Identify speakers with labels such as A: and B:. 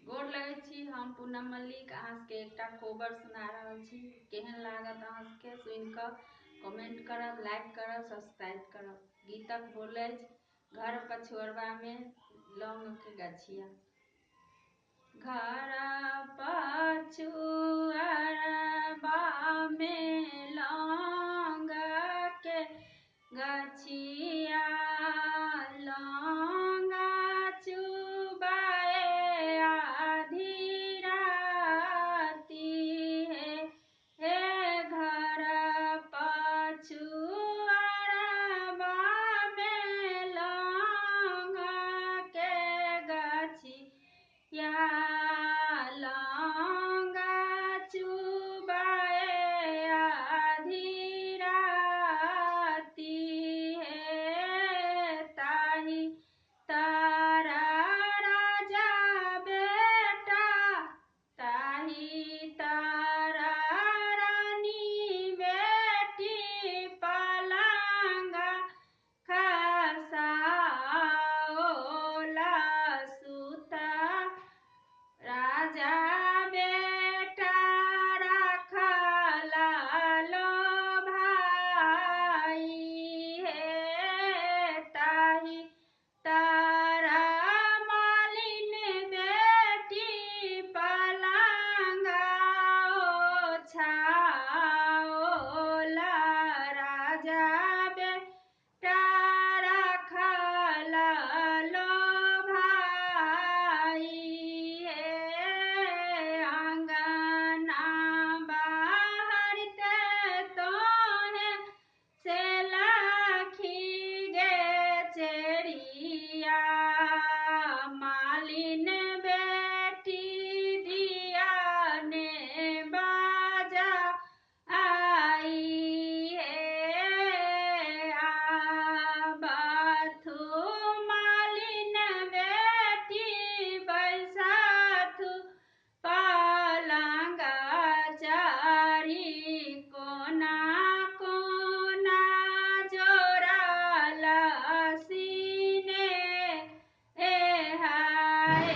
A: गोर लगै छी। हम पूनम मल्लिक अहाँ सबके एकटा कोबर सुना रहल छी। केहन लागत अहाँ सबके सुनि कऽ कमेंट करब, लाइक करब, सब्सक्राइब करब। गीतक बोल अछि घर पछुअरबामे लौंगके गछिया। घर पछुअरबामे लौंगके गछिया, लौंग चुबाए आधी राती हे, हे घर पछुअरबामे लौंगके गछिया, लौंग चुबाए आधी राती हे, ताही तारा राजा बेटा, ताही तारा रानी बेटी पलंग खसाओला सुता, राजा बेटा रखला लो भाई हे, ताही तारा मालिन बेटी पलंग ओछाओला, राजा बेटा रखला लो भाई हे, अंगना बाहरते तोहे से लाखी गे चेरिया, मालिन बेटी दिया ने बाजा आई हे, आबाथु मालिन बेटी बैसाथु पलंग चारी कोना कोना जोड़ा लसीने ए हाय।